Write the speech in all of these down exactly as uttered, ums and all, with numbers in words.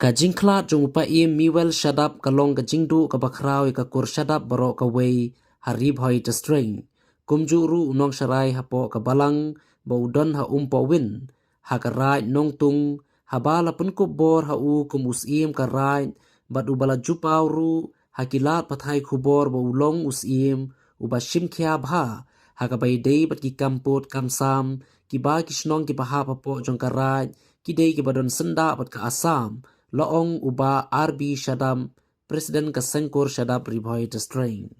Ka jingkhlad jong u Paiem Miwel Shadap ka long ka jingduh kaba khraw ïa ka kur Shadap baroh kawei ha Ri Bhoi District. Kumjuh ruh u nongsharai hapoh ka balang ba u don ha Umpohwin, ha ka Raid Nongtung, haba la pynkup bor ha u kum u Syiem ka Raid, bad uba la ju paw ruh ha ki lad pathai khubor ba u long u Syiem uba shim khia bha ha kaba ïadei bad ki kam pud kam sam, kiba ki shnong kiba hap hapoh jong ka Raid ki dei kiba don syndah bad ka Assam, la ong u Bah R B Shadap, President ka Seng Kur Shadap Ri Bhoi District.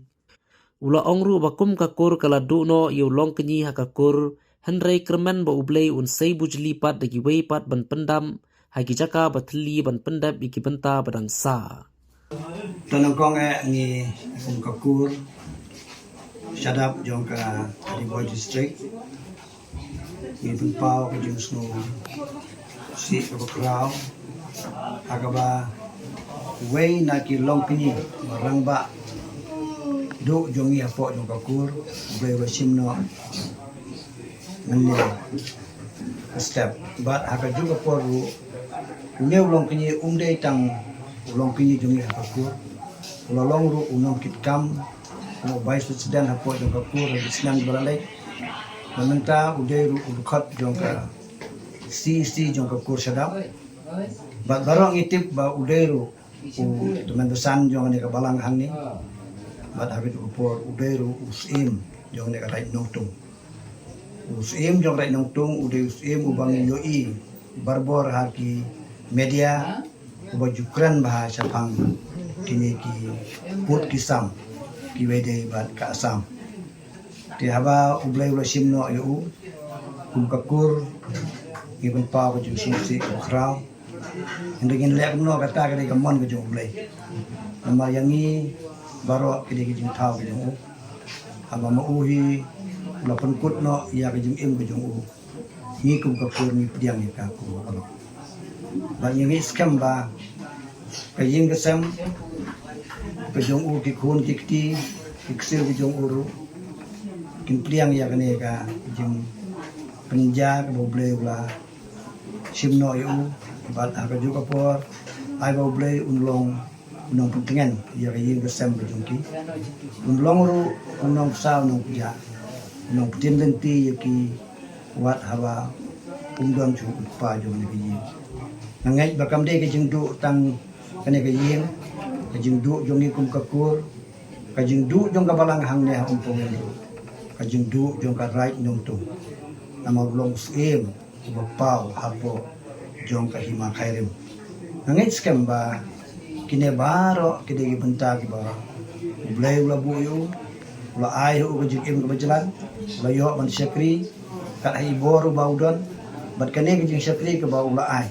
U la ong ruh ba kum ka kur ka la duh noh ïa u longkñi ha ka kur, hynrei kyrmen ba U Blei un sei bujli pat da kiwei pat ban pyndap ha ki jaka ba thylli ban pyndep ïa ki bynta ba dang sah. Tang nyngkong eh ngi kum ka kur Shadap jong ka Ri Bhoi District, ngi pynpaw ka jingsngewsih kaba khraw ha kaba uwei na ki longkñi ba rangbah duh jong ngi hapoh jong ka kur, U Blei u la shim noh mynne ka step. Bad ha kajuh ka por ruh une u longkñi um dei tang u longkñi jong ngi ha ka kur, u la long ruh u nongkitkam, u Vice President hapoh jong ka kur ha ki snem ba la leit. Bad mynta u dei ruh u dkhot jong ka C E C jong ka kur Shadap. Bad baroh ngi tip ba u dei ruh u tymmen basan jong kane ka balang hangne. Bad ha kajuh ka por u dei ruh u Syiem jong kane ka Raid Nongtung. U Syiem jong ka Raid Nongtung u dei u Syiem uba ngi ïohi barabor ha ki media, uba ju kren bha shaphang kine ki pud ki sam kiba ïadei bad ka Assam. Te haba U Blei u la shim noh ïa u, kum ka kur ngi pynpaw ka jingsngewsih kaba khraw. Hynrei ngin leh kumno, kata ka dei ka mon ka jong U Blei. Namar ïa ngi baroh ka dei ka jingthaw ka jong u. Haba ma u hi u la pynkut noh ïa ka jingim ka jong u, ngi kum ka kur ngi pdiang ïa ka kum ka balang. Bad ngi ngeit skhem ba ka ïing ka sem ka jong u, ki khun ki kti, ki ksiew ki jong u ruh kin pdiang ïa kane ka jingpynjah kaba U Blei u la shim noh ïa u. Bad ha kajuh ka por ai ba U Blei un long u nongpyntngen ïa ka ïing ka sem ka jong ki. Un long ruh u nongpynsah, u nongpynsah, u nongpyntien lynti ïa ki, wat haba um don shuh u kpa jong kane ka ïing. Nga ngeit ba kam dei ka jingduh tang kane ka ïing, ka jingduh jong ngi kum ka kur, ka jingduh jong ka balang hangne ha Umpohwin ruh, ka jingduh jong ka Raid Nongtung. Namar u long u Syiem uba paw hapoh jong ka hima Khyrim. Nga ngeit skhem ba kine baroh ki dei ki bynta kiba U Blei u la buh ïa u, u la ai ha u ka jingim kaba jlan, u la ïoh ban shakri kat ha i bor uba u don. Bad kane ka jingshakri kaba u la ai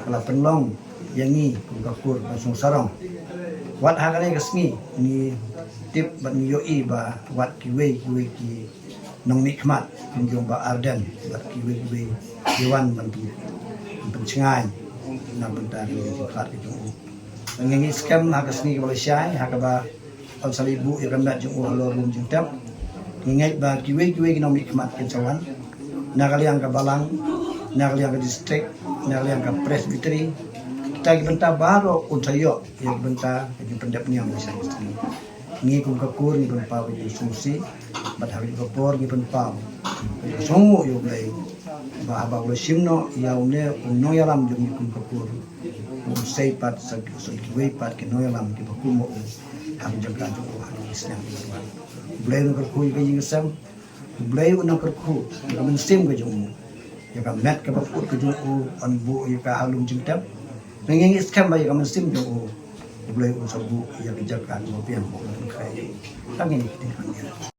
ka la pynlong ïa ngi kum ka kur ban song sarong. Wat ha kane ka sngi ngi tip bad ngi ïohi ba wat kiwei kiwei ki nongmihkhmat kum jong Bah Ardent bad kiwei kiwei ki wan ban pyn-, ban pynshngaiñ na bynta kane ka jingkhlad ka jong u. Ngi ngeit skhem ha ka sngi kaba la shai, ha kaba un sa leit buh ïa ka met jong u halor lum jingtep, ngi ngeit ba kiwei kiwei ki nongmihkhmat kin sa wan na ka liang ka balang, na ka liang ka district, na ka liang ka presbytery. Kita ki bynta baroh un sa ïoh ïa ki bynta ka jingpyndep niam ka sngi. Ngi kum ka kur ngi pynpaw ka jingsngewsih, bad ha ka por ngi pynpaw ka jingsngewnguh ïa U Blei ba haba u la shim noh ïa une u nongïalam jong ngi kum ka kur, un sei pat sa ki, sa kiwei pat ki nongïalam kiba kum ma u ha ka jaka jong u ha ki snem kiba wan. U Blei un kyrkhu ïa ka ïing ka sem, U Blei un kyrkhu ïa ka mynsiem ka jong u, ïa ka met kaba kut ka jong u, un buh ïa ka ha lum jingtep. Ngi ngeit skhem ba ïa ka mynsiem jong u, U Blei un sa buh ïa ka jaka kaba biang ba u la pynkhreh ïa u. Tang kine ki ktien.